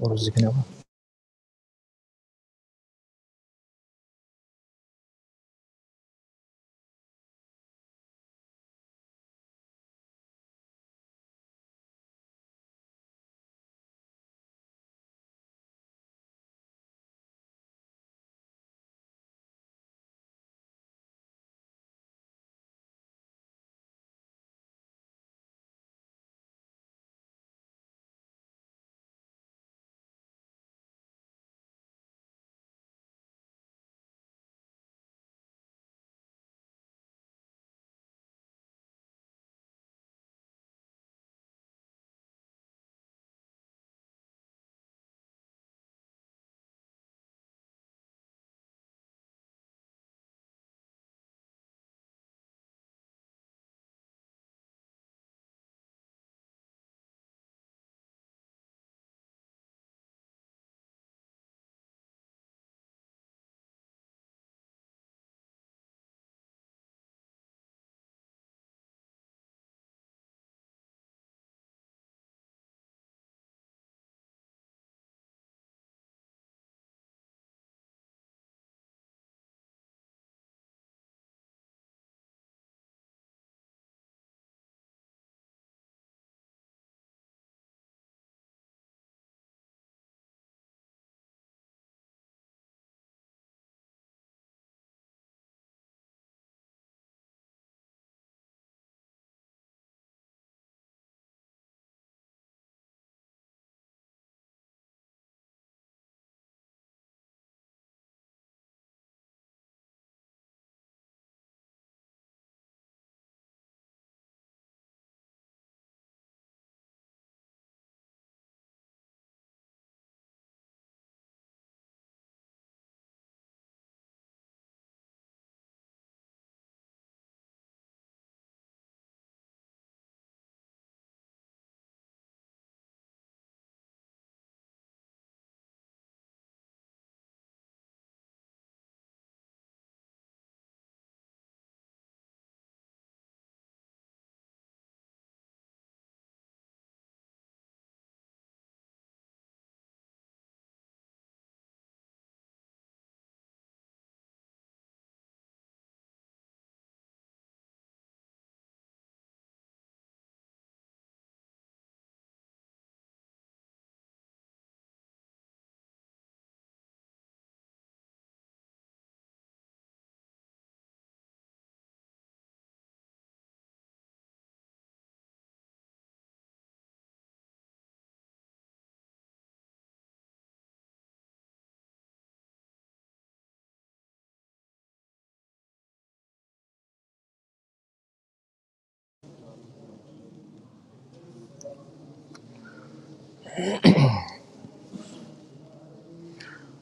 عرض کنگا۔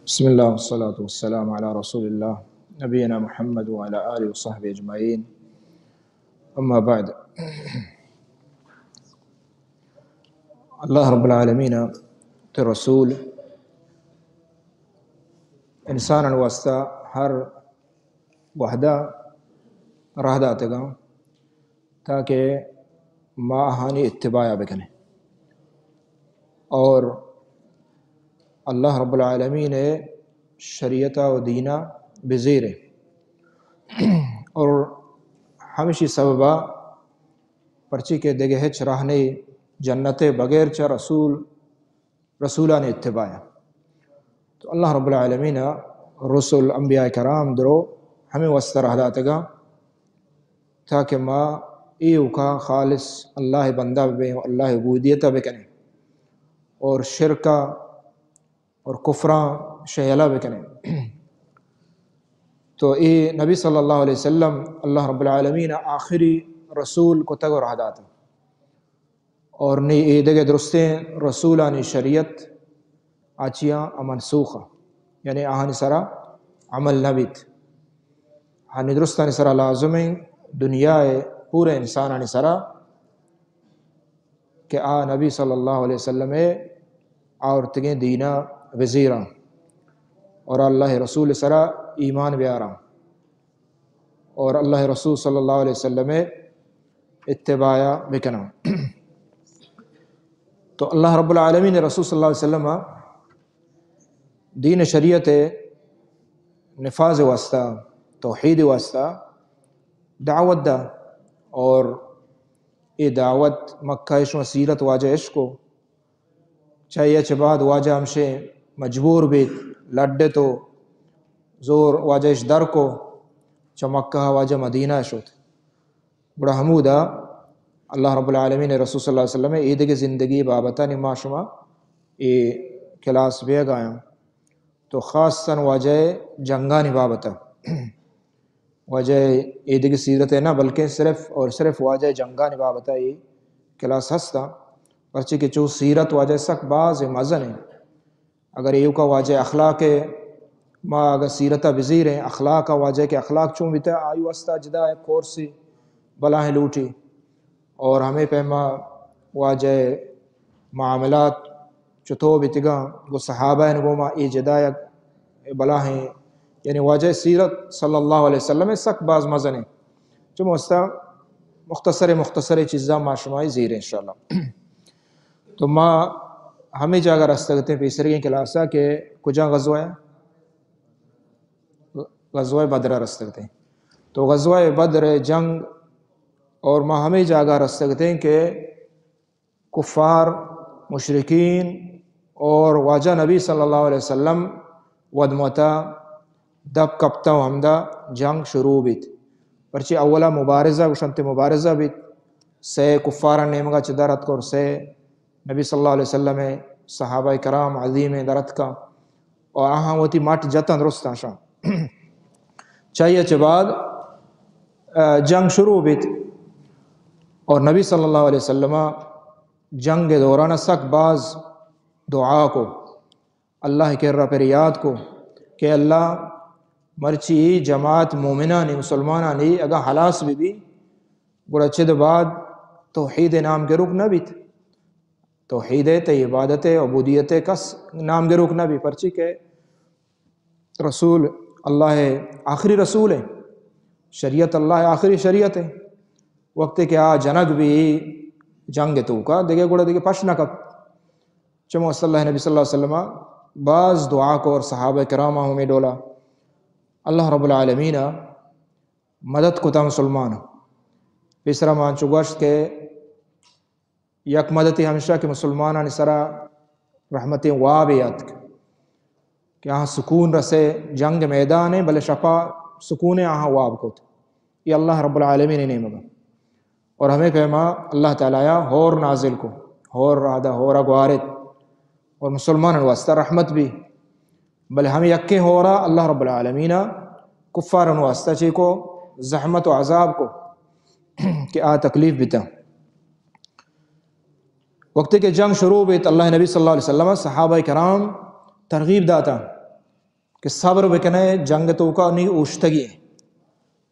بسم الله والصلاة والسلام على رسول الله نبينا محمد وعلى آله وصحبه أجمعين. أما بعد، اللہ رب العالمین ءِ رسول انسانانی واسطہ ہر وہدا راہ داتگاں تاکہ ما آہانی اتباع بکنیں اور اللہ رب العالمین ءِ شریعت و دین ءَ بزیریں۔ اور ہمشی سببا پرچی کہ دگہ ہچ راہ نئیں جنت ءَ بغیر چہ رسول، رسولانی اتباع۔ تو اللہ رب العالمین ءِ رسل، انبیاء کرام درو ہمے واسطہ راہ داتگاں تاکہ ما ایوکا خالص اللہ ءِ بندہ ببیں و اللہ ءِ عبودیت ءَ بکنیں اور شرک ءَ اور کفراں شہ یلہ بکنیں۔ تو اے نبی صلی اللہ علیہ وسلم اللہ رب العالمین ءِ آخری رسول کتگ و راہ داتگ۔ اور نی اے دگہ درستیں رسولانی شریعت آ چیاں منسوخ، یعنی آہانی سرا عمل نہ بیت۔ ہنی درستانی سرا لازم ایں دنیا ءِ پورے انسانانی سرا کہ آ نبی صلی اللہ علیہ وسلم ءِ آورتگیں دین ءَ بزیراں اور اللہ ءِ رسول ءِ سرا ایمان بیاراں اور اللہ ءِ رسول صلی اللہ علیہ وسلم ءِ اتباع بکناں۔ تو اللہ رب العالمین ءِ رسول صلی اللہ علیہ وسلم ءَ دین شریعت نفاذ واسطہ، توحید واسطہ دعوت دا، اور اے دعوت مکہ شما سیرت واجہ اش کو۔ چہ اے چہ بعد واجہ ہمشے مجبور بیت، لڈت و زور واجہ اش در کو، چہ مکہ واجہ مدینہ شت۔ گڑا ہمودا اللہ رب العالمین رسول صلی اللہ علیہ وسلم اے دگہ زندگی بابتا نی ما شما اے کلاس بیگایاں۔ تو خاصاً واجہ جنگانی بابتا، واجہ اے دگہ سیرت نہ، بلکہ صرف اور صرف واجہ جنگانی بابتا اے کلاس ہستا، پرچہ کہ چو سیرت واجہ سک باز مزن ہے۔ اگر ایوکا واجہ اخلاق ہے، ما اگر سیرتا بزیریں، اخلاق واجہ کے اخلاق چون بیتا، آئی واسطہ جدا ہے کورسی بلاہیں لوٹی۔ اور ہمے پیما واجہ معاملات چتو بیتگاں، گو صحابہ ان گوما اے جدا یک بلاہیں، یعنی واجہ سیرت صلی اللہ علیہ وسلم سک باز مزنیں۔ چو مستہ مختصر مختصر چیزاں ما شمائی زیر انشاءاللہ۔ تو ما ہمیں جاگہ رستگتیں پیسرگیں کلاسا کہ کجا غزوہ ہے؟ غزوہ بدر رستگتیں۔ تو غزوہ بدر جنگ اور ما ہمیں جاگہ رستگتیں کہ کفار، مشرکین اور واجہ نبی صلی اللہ علیہ وسلم ودموتا دپ کپتا و ہمدا جنگ شروع بیت۔ پرچی اولا مبارزہ گوشنت، مبارزہ بیت، سے کفاران نیمگا چہ در اتک اور سے نبی صلی اللہ علیہ وسلم صحابہ کرام عظیم در اتکا و آہاں وتی مٹ جتن درستاں شاں۔ چاہیے چہ بعد، آ، جنگ شروع بیت اور نبی صلی اللہ علیہ وسلم جنگ دوران سک باز دعا کو، اللہ کرا پر یاد کو کہ اللہ مرچی جماعت مومنانی، مسلمانانی اگاں ہلاس بی بی، گڑا چد بعد توحید نام گروک نہ بیت۔ توحید ء تئی عبادت ء عبودیت ء کس نام گروک نہ بی، پرچی کہ رسول اللہ ء آخری رسول ہے، شریعت اللہ ء آخری شریعت ہے۔ وقت کہ آ جنگ بی جنگ توکا دگہ گڑا دگہ پش نہ کپت۔ چمو صلی اللہ نبی صلی اللہ علیہ وسلم باز دعا کو اور صحابہ کرام ہمیں ڈولا اللہ رب العالمین مدد کتا مسلمان۔ پیسرا ما انچو گوشت کہ یک مدتی ہمشہ کہ مسلمانانی سرا رحمتیں وابے اتک کہ آہاں سکون رسے، جنگ میدان ہے، بلے شپا سکون ہے، آہاں واب کت۔ یہ اللہ رب العالمین نیمگا۔ اور ہمیں پیما اللہ تعالی ہور نازل کو، ہور رادا، ہورا گوارت اور مسلمانان واسطہ رحمت بھی۔ بلے ہمیں یکیں ہورا اللہ رب العالمین کفاران واسطہ چی کو، زحمت و عذاب کو کہ آ تکلیف بیتا۔ وقتی کہ جنگ شروع بیت، اللہ نبی صلی اللہ علیہ وسلم صحابہ کرام ترغیب داتا کہ صبر بکنے، جنگ توکا نی اوشتگی،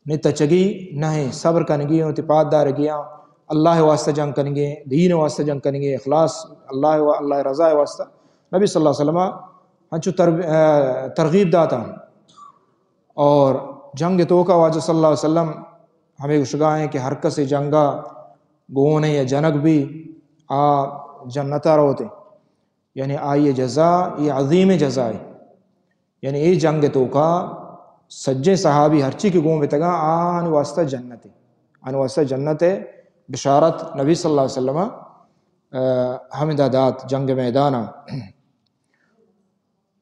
نی تچگی نہ، صبر کنگی، وتی پاد دارگی، اللہ واسطہ جنگ کنگی، دین واسطہ جنگ کنگی، اخلاص اللہ و اللہ رضا واسطہ۔ نبی صلی اللہ علیہ وسلم ہنچو ترب-، آ، ترغیب داتا۔ اور جنگ توکا واجہ صلی اللہ علیہ وسلم ہمیں گشگا ہیں کہ ہر کس جنگا گونے یا جنگ بھی آ جنتا روتے۔ یعنی آئی جزا، یہ عظیم جزا ہے۔ یعنی اے جنگ توکا سجیں صحابی ہرچی کہ گون بتگا، آن واسطہ جنت ہے۔ آن واسطہ جنت ہے۔ بشارت نبی صلی اللہ علیہ وسلم، آ، ہمیں دا دات جنگ میدانا۔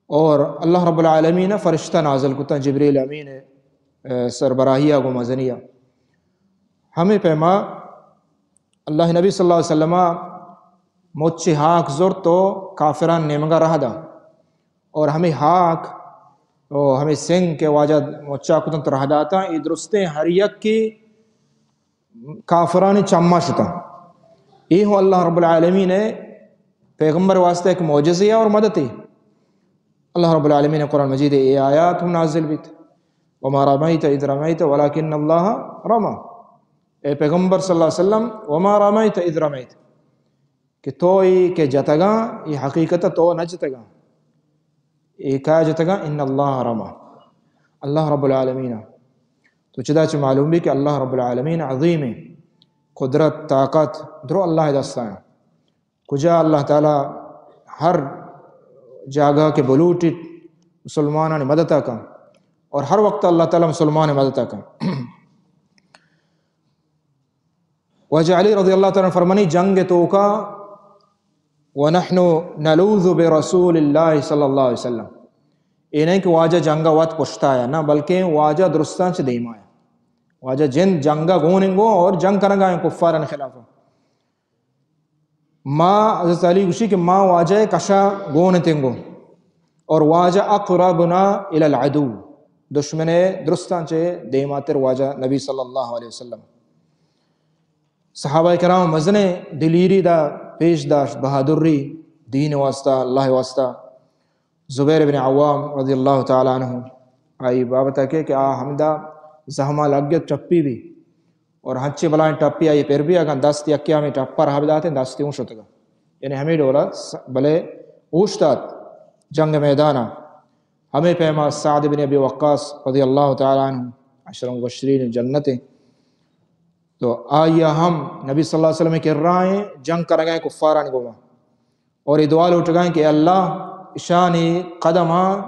اور اللہ رب العالمین فرشتہ نازل کتا، جبریل امین، آ، سربراہی گو مزنی۔ ہمیں پیما اللہ نبی صلی اللہ علیہ وسلم مچ ہاک زرت و کافران نیمگا رہ دا۔ اور ہمیں ہاک و ہمیں سنگ کہ واجہ مچا کتن تو رہ داتا، اے درستیں ہر یک کی کافرانی چما شتا۔ اے ہوں اللہ رب العالمین پیغمبر واسطہ ایک معجزہ اور مدد ہے۔ اللہ رب العالمین قرآن مجید اے آیات ہم نازل بیت، وما رمیت اذ رمیت ولکن اللہ رمی۔ اے پیغمبر صلی اللہ علیہ وسلم، وما رمیت اذ رمیت، کہ تو ای کہ جتگاں، ای حقیقت تو نہ جتگاں، ای کا جتگاں، ان اللہ رمی، اللہ رب العالمین۔ تو چدا چہ معلوم بھی کہ اللہ رب العالمین عظیم ہے، قدرت، طاقت درو اللہ دستا ہیں۔ کجا اللہ تعالی ہر جاگہ کہ بلوٹیت، مسلمانانی مدد کن، اور ہر وقت اللہ تعالی مسلمان مدد کن۔ واجہ علی رضی اللہ تعالی عنہ فرمانی، جنگ توکا، ونحن نلوذ برسول اللہ صلی اللہ علیہ وسلم، اے نہیں کہ واجہ جنگ وت پشتایا، نہ، بلکہ واجہ درستان چہ دیمایا۔ واجہ جند جنگ گون انگو اور جنگ کنگا ہیں کفاران خلاف۔ ما، حضرت علی گوشی کہ ما واجہ کشا گون تنگو اور واجہ اقربنا الی العدو، دشمن درستان چہ دیماتر واجہ نبی صلی اللہ علیہ وسلم۔ صحابہ کرام مزنیں دلیری دا پیش داشت، بہادری، دین واسطہ، اللہ واسطہ۔ زبیر بن عوام رضی اللہ تعالی عنہ، آئی بابت کہ، کہ آ ہمدا زہما لگت ٹپی بھی، اور ہنچے بلائیں ٹپی آئی پر بھی، اگاں دست یکے ہمیں ٹپر ہب داتے، دستی اون شتگا۔ یعنی ہمیں ڈولا س-، بلے اوشتات جنگ میدانا۔ ہمیں پیما سعد بن ابی وقاص رضی اللہ تعالی عنہ، عشر مبشرین جنت ہیں۔ تو آئی ہم نبی صلی اللہ علیہ وسلم کے رائیں جنگ کرگا ہیں کفاران گوما۔ اور یہ دعا لوٹگا ہیں کہ اللہ اشانی قدماں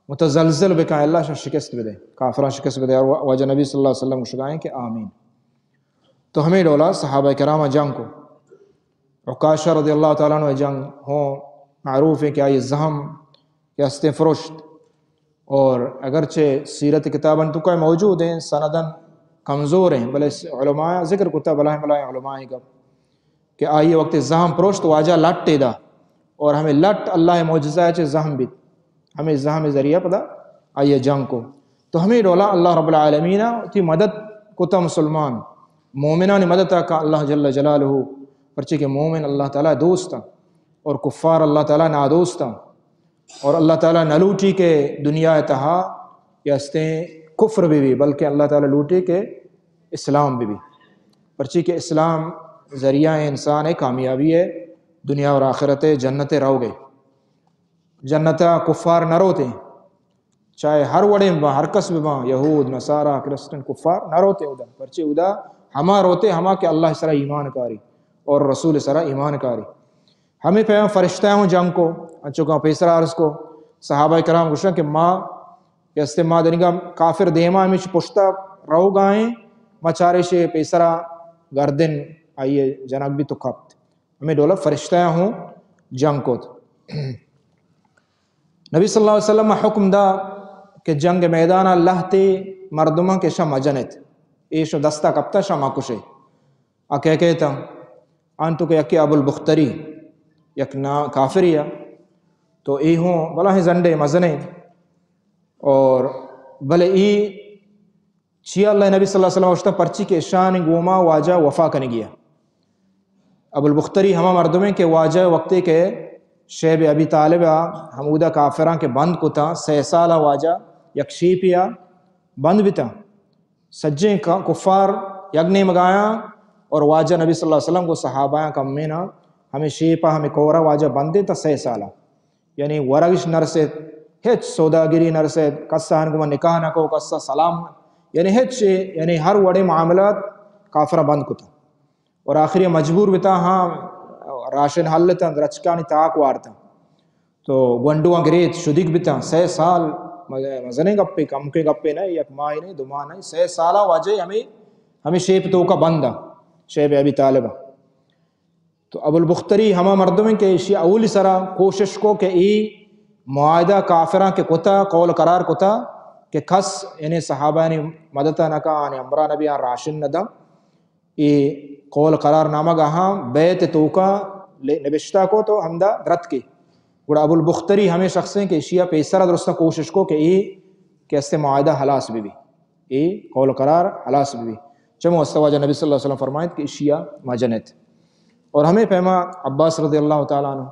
متزلزل بکن، اللہ شان شکست بدے، کافران شکست بدے۔ اور واجہ نبی صلی اللہ علیہ وسلم گوشگا ہیں کہ آمین۔ تو ہمیں ڈولا صحابہ کرام جنگ کو۔ عکاشہ رضی اللہ تعالی عنہ جنگ ہوں معروف ہے کہ آئی زہم کہ ہستیں فروشت، اور اگرچہ سیرت کتاباں توکا موجود ہیں، سندن کمزور ہیں، بلے علماء ذکر کتا، بلائیں بلائیں علماء گپ کہ آئی وقت زہم پروشت، واجہ لٹ دا، اور ہمیں لٹ اللہ معجزہ ہے چہ زہم بیت، ہمیں زہم ذریعہ پدا آئی جنگ کو۔ تو ہمیں ڈولا اللہ رب العالمین تی مدد کتا مسلمان، مومنانی مدد کا اللہ جل جلالہ، پرچے کہ مومن اللہ تعالی دوست ہیں اور کفار اللہ تعالی نادوست ہیں۔ اور اللہ تعالی نہ لوٹی کہ دنیا تہا کہ ہستیں کفر بھی بھی، بلکہ اللہ تعالی لوٹی کہ اسلام بھی بھی۔ پرچی کہ اسلام ذریعہ انسان ہے کامیابی ہے، دنیا اور آخرت ہے، جنت ہے، رو گئے۔ جنت کفار نہ روتے، چاہے ہر وڑیں با، ہر کس بھی با، یہود، نصارہ، کرسچن، کفار نہ روتے ادا۔ پرچی ادا ہما روتے، ہما کہ اللہ سرا ایمان کاری اور رسول سرا ایمان کاری۔ ہمیں پیما فرشتہ ہوں جنگ کو، انچو کہ پیسر عرض کو، صحابہ کرام گوشن کہ ما، کہ است ما دنگا کافر دیما ہمیش پشتا روگا ہیں، ما چارے شے پیسرا گردن آئیے جنگ بھی تو کپت۔ ہمیں ڈولا فرشتہ ہوں جنگ کو۔ نبی صلی اللہ علیہ وسلم حکم دا کہ جنگ میدان لہتے مردمان کہ شا مجنت، ایشو دستا کپتا شا مکشے۔ آ کئے کئے تاں؟ آن تو کہ یکے ابو البختری، یک نا کافری ء، تو اے ہوں بلاہیں زنڈے مزنے۔ اور بلے ای چیا اللہ نبی صلی اللہ علیہ وسلم اشتا؟ پرچی کہ اشانی گوما واجہ وفا کنگی ء۔ ابو البختری ہما مردمیں کہ واجہ وقتے کہ شیب ابی طالب ء ہمودا کافراں کہ بند کتا، سہ سال ء واجہ یک شیپی ء بند بتا۔ سجیں ک-، کفار یک نیمگایاں اور واجہ نبی صلی اللہ علیہ وسلم کو صحابایاں کمینا ہمیں شیپا ہمیں کورا واجہ بندے تا سہ سالا۔ یعنی ورگش نرسیت، ہچ سوداگری نرسیت، کسا ہن گما نکاح نہ کو، کسا سلام، یعنی ہچ، یعنی ہر وڑے معاملات کافرا بند کتا۔ اور آخری مجبور بتا، ہاں، راشن حل تن، رچکانی تاک وارتن۔ تو گونڈواں گریت، شدیگ بتاں، سئے سال، مز-، مزنیں گپے، کمکیں گپے نہ، یک ماہ نہ، دو ماہ نہ، سئے سالا واجہ ہمیں، ہمیں شیپ توکا بند ء، شیب ابی طالب ء۔ تو ابو البختری ہما مردم ہیں کہ ایشی اولی سرا کوشش کو کہ ای معاہدہ کافراں کہ کتا، قول قرار کتا کہ کس یعنی صحابہ یعنی مدد نہ کا، آنی امرا نبی، آن راشن نہ دا۔ اے قول قرار نامہ گاہاں بیت توکا لے-، نبشتہ کو تو ہمدا درت کے۔ گڑا ابو البختری ہمیں شخص ہیں کہ اشیا پیسرا درستاں کوشش کو کہ اے کہ است معاہدہ ہلاس بی بی۔ اے قول قرار ہلاس بی بی۔ چمو است واجہ نبی صلی اللہ علیہ وسلم فرمائیت کہ اشیا مجنت۔ اور ہمیں پیما عباس رضی اللہ تعالی عنہ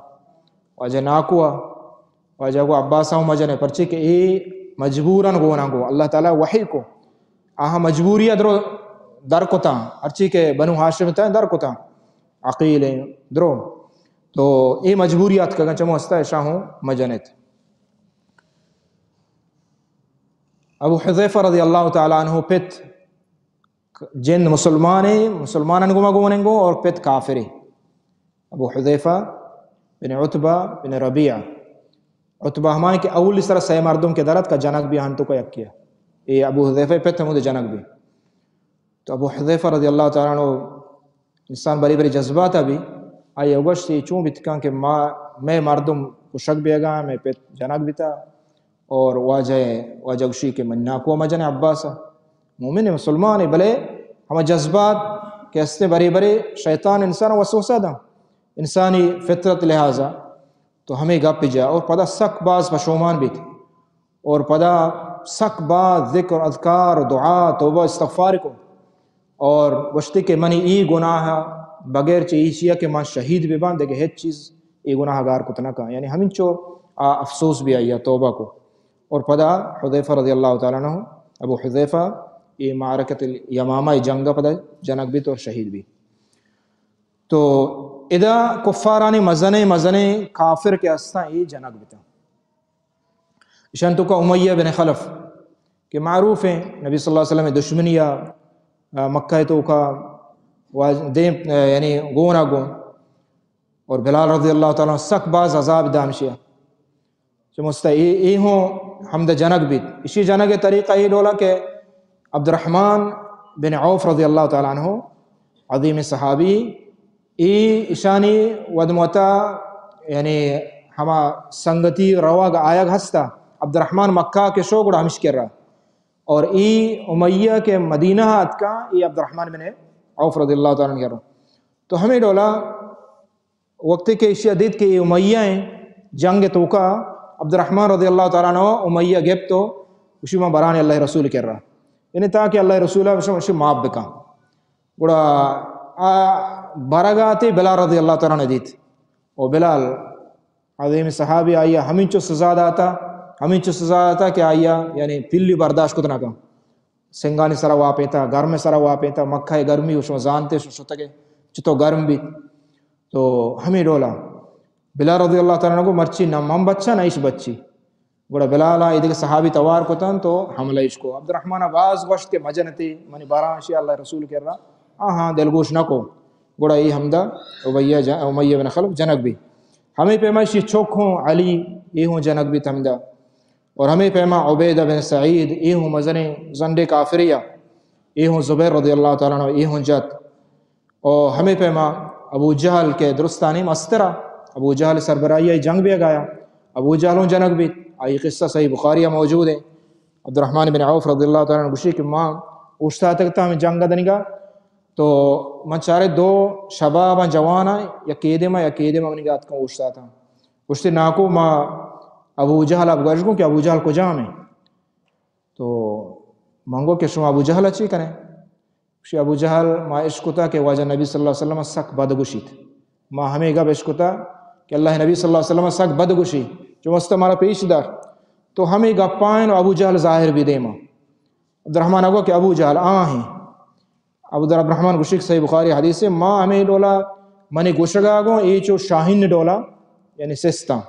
واجہ ناکوا واجہ گو عباس ہوں مجنے، پرچے کہ اے مجبوراً گونا گو، اللہ تعالی وحی کو، آہاں مجبوری ء درو در کتاں، ہرچی کہ بنو ہاشم تاں در کتاں، عقیل ہیں درو، تو اے مجبوری آتکگاں چمو ہستا اشاں ہوں مجنت۔ ابو حذیفہ رضی اللہ تعالی عنہ پت جند مسلمانے، مسلمانان گما گوننگو اور پت کافرے۔ ابو حذیفہ بن عتبہ بن ربیعہ۔ عتبہ ہمائیں کہ اولی سرا سئے مردم کہ درت کا جنگ بی ہنتو کا یکیا۔ اے ابو حذیفہ پت ہمود جنگ بی۔ تو ابو حذیفہ رضی اللہ تعالیٰ عنہ انسان بری بری جذبات بی، آئی گوشت، اے چون بیت کن کہ ما، مئے مردم کشگ بیگا، مئے پت جنگ بیتا، اور واجہ، واجہ گوشی کہ من ناکو مجن عباس۔ مومن مسلمان، بلے ہما جذبات کہ ہستے بری بری شیطان انسان وسوسہ دا، انسانی فطرت لحاظا۔ تو ہمے گپ جا اور پدا سک باز پشومان بیت اور پدا سک باز ذکر، اذکار و دعا، توبہ، استغفار کو اور گوشتی کہ منی ای گناہ بغیر چہ ایشیا کہ من شہید بباں، دگہ ہچ چیز ای گناہ گار کت نہ کن۔ یعنی ہمینچو آ افسوس بی آیا توبہ کو۔ اور پدا حذیفہ رضی اللہ تعالیٰ عنہ، ابو حذیفہ، ای معرکۃ الیمامہ، ای جنگ پدا جنگ بیت اور شہید بی۔ تو ادا کفارانی مزنیں مزنیں کافر کہ ہستاں، ای جنگ بیتاں۔ ایشان توکا امیہ بن خلف کہ معروف ہیں، نبی صلی اللہ علیہ وسلم دشمنی آ، آ، مکہ توکا واج-، دیم، آ، یعنی گونا گون۔ اور بلال رضی اللہ تعالیٰ عنہ سک باز عذاب دامشیا۔ چہ مستا ای، ای ہوں ہمدا جنگ بیت۔ اشی جنگ طریقہ ای ڈولا کہ عبدالرحمن بن عوف رضی اللہ تعالیٰ عنہ، عظیم صحابی، ای اشانی ودموتا، یعنی ہما سنگتی روگ آیگ ہستا، عبدالرحمن مکہ کے شو گڑا ہمش کر رہا۔ اور ای امیہ کے مدینہ اتکا، ای عبدالرحمن بن عوف رضی اللہ تعالیٰ عنہ کر رہا۔ تو ہمیں ڈولا وقتی کہ ایشی دیت کہ اے امیہ ہیں، جنگ توکا عبدالرحمن رضی اللہ تعالیٰ عنہ امیہ گپت و گوشی، من بران اللہ رسول کرا۔ یعنی تاکہ اللہ رسول ءَ گوشی معاف بکن۔ گڑا آ برگا تے بلال رضی اللہ تعالیٰ عنہ دیت۔ و بلال عظیم صحابی، آئی ہمینچو سزا داتا، ہمینچو سزا داتا کہ آئی یعنی پلی برداشت کت نہ کن۔ سنگانی سرا واپینتا، گرم سرا واپینتا، مکہ گرمی و شما زانتے، شما شتگے چتو گرم بیت۔ تو ہمیں ڈولا بلال رضی اللہ تعالیٰ عنہ گو، مرچی نہ من بچا نہ ایش بچی۔ گڑا بلال ءَ ایدگہ صحابی توار کتن تو حملہ ایش کو۔ عبدالرحمن ءَ باز گوشت کہ مجنتے، منی برانشی اللہ رسول کرا۔ آہاں دلگوش نہ کو۔ گڑا ای ہمدا امیہ جا-، امیہ بن خلف جنگ بی۔ ہمیں پیما ایشی چوک ہوں علی، ای ہوں جنگ بیت ہمدا۔ اور ہمیں پیما عبیدہ بن سعید، ای ہوں مزنیں زنڈے کافریا، ای ہوں زبیر رضی اللہ تعالیٰ عنہ، ای ہوں جت۔ او ہمیں پیما ابو جہل کے درستانی مسترا، ابو جہل سربراہی آئی جنگ بیگایا، ابو جہل ہوں جنگ بیت، آئی قصہ صحیح بخاری موجود ہے۔ عبدالرحمن بن عوف رضی اللہ تعالیٰ عنہ گوشی کہ ما اوشتاتگ تا ہمیں جنگ دنگا، تو من چارے دو شباب جوان، یک ایدے ما، یک ایدے ما منی گات کن اوشتاتا۔ گوشتی ناکو ما ابو جہل اب گوش گوں کہ ابو جہل کجام ہے؟ تو من گو کہ شما ابو جہل چی کنے؟ گوشی ابو جہل ما اشکتا کہ واجہ نبی صلی اللہ علیہ وسلم سک بد گوشیت۔ ما ہمیں گپ اشکتا کہ اللہ نبی صلی اللہ علیہ وسلم سک بد گوشی۔ جو مست مارا پیش دار۔ تو ہمیں گپائن و ابو جہل ظاہر بی دیما۔ عبدالرحمن گو کہ ابو جہل آ ہیں۔ ابو در عبدالرحمن گوشی کہ صحیح بخاری حدیث ہے، ما ہمیں ڈولا منی گوشگا گوں، اے چو شاہین ڈولا، یعنی سستاں،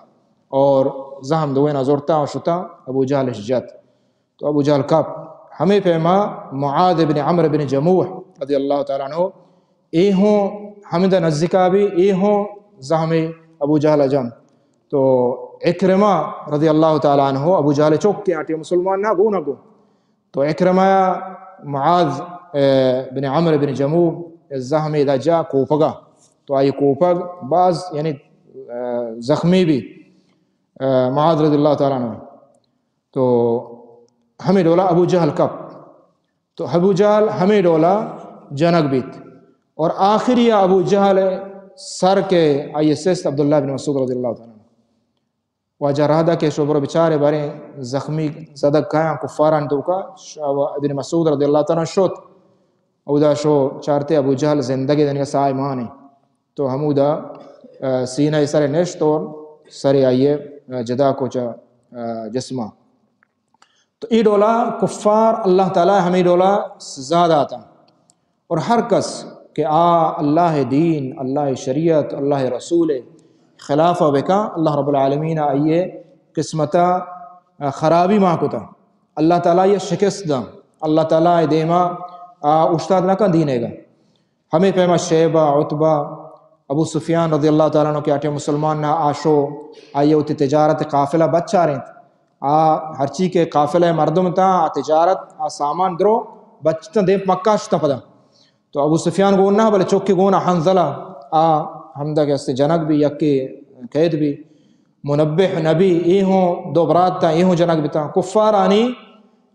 اور زہم دوینا زرتا و شتا، ابو جہل اش جت۔ تو ابو جہل کپ۔ ہمیں پیما معاذ بن عمرو بن جموح رضی اللہ تعالیٰ عنہ، اے ہوں ہمیں دا نزدیکا بی، اے ہوں زہم ابو جہل جن۔ تو عکرمہ رضی اللہ تعالیٰ عنہ، ابو جہل چوک کے آٹے مسلمان نہ گو نہ گو۔ تو عکرمہ معاذ، اے، بن عمرو بن جموح زہمے دا جا کوپگا۔ تو آئی کوپگ باز، یعنی، اے، زخمی بی، اے، معاذ رضی اللہ تعالیٰ عنہ۔ تو ہمیں ڈولا ابو جہل کپ۔ تو ابو جہل ہمیں ڈولا جنگ بیت۔ اور آخری ابو جہل سر کے آئی سست عبداللہ بن مسعود رضی اللہ تعالیٰ عنہ۔ واجہ رہدا کہ شو برو بچارے باریں زخمی زدگ کایاں کفاران توکا، ش-، ابن مسعود رضی اللہ تعالیٰ عنہ شت۔ اودا شو چارتے ابو جہل زندگی دنگا سائے مانے۔ تو ہمودا، آ، سینہ سر نشت اور سر آئیے، آ، جدا کو چا، آ، جسمہ۔ تو ای ڈولا کفار اللہ تعالیٰ ہمیں ڈولا سزا داتا۔ اور ہر کس کہ آ اللہ دین، اللہ شریعت، اللہ رسول خلاف بکا، اللہ رب العالمین آئیے قسمتا خرابی ما کتا۔ اللہ تعالیٰ یہ شکست دا۔ اللہ تعالیٰ دیما آ استاد نہ کن دینے گا۔ ہمیں پیما شیبہ، عتبہ، ابو سفیان رضی اللہ تعالیٰ عنہ کہ آ ٹیم مسلمان نہ، آ شو، آئی وتی تجارت قافلہ بچارینت۔ آ ہرچی کہ قافلہ مردم تا، آ تجارت، آ سامان درو بچتاں دیم مکہ شتاں پدا۔ تو ابو سفیان گون نہ، بلے چوکی گون حنظلہ، آ ہمدا کہ است جنگ بی، یکی قید بی، منبہ نبی، ای ہوں دو برات تا، ای ہوں جنگ بتا۔ کفارانی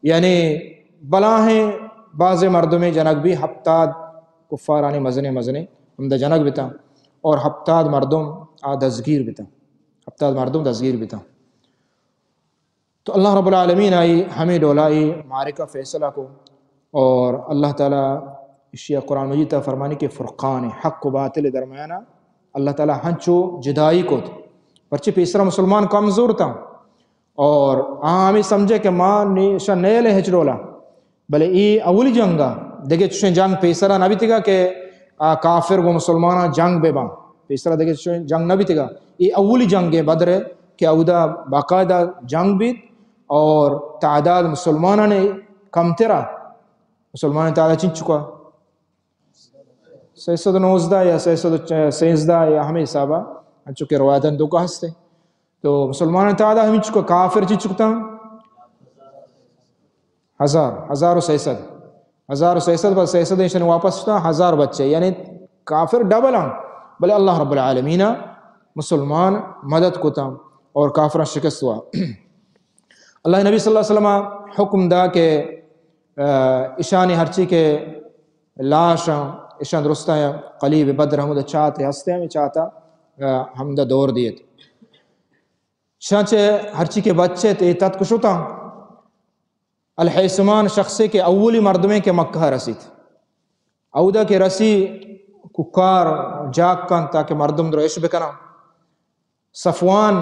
یعنی بلاہیں بازیں مردمے جنگ بی، ہپتاد کفارانی مزنیں مزنیں ہمدا جنگ بتا اور ہپتاد مردم آ دزگیر بتا، ہپتاد مردم دزگیر بتا۔ تو اللہ رب العالمین آئی ہمیں ڈولائی معرکہ فیصلہ کو، اور اللہ تعالیٰ اشیا قرآن مجید تا فرمانی کہ فرقان حق و باطل درمیانا اللہ تعالیٰ ہنچو جدائی کو۔ پرچے پیسرا مسلمان کمزور تا، اور آ ہمیں سمجھے کہ ما نی-، شا نیلے ہچ ڈولا۔ بلے ای اولی جنگا، دگہ چشیں جنگ پیسرا نہ بیتگا کہ آ کافر گو مسلماناں جنگ بہ باں۔ پیسرا دگہ چشیں جنگ نہ بیتگا۔ ای اولی جنگ بدر کہ اودا باقاعدہ جنگ بیت اور تعداد مسلماناں نے کمترا۔ مسلمان تعداد چنچکا؟ سئے سد و نوزدہ یا سئے سد و سیزدہ یا ہمیں حسابا، انچو کہ روایتاں دو کا ہستے۔ تو مسلمانانی تعداد ہمینچکو، کافر چنچکو تاں؟ ہزار، ہزار و سئے سد۔ ہزار و سئے سد، پس سئے سد ایشانی واپس شتاں، ہزار بچے، یعنی کافر ڈبل آں، بلے اللہ رب العالمین مسلمان مدد کتاں اور کافراں شکست ہوا۔ اللہ نبی صلی اللہ علیہ وسلم حکم دا کہ، آ، اشانی ہرچی کہ لاش آں، اشان درستاں قلیب بدر ہمودا چاتے ہستے، ہمیں چاتا، آ، ہمدا دور دیت۔ شان چہ ہرچی کہ بچت، اے تتک شتاں۔ الحیثمان شخصے کہ اولی مردمے کہ مکہ رسیت۔ اودا کہ رسی، ککار جاگ کن تاکہ مردم درو اش بکناں۔ صفوان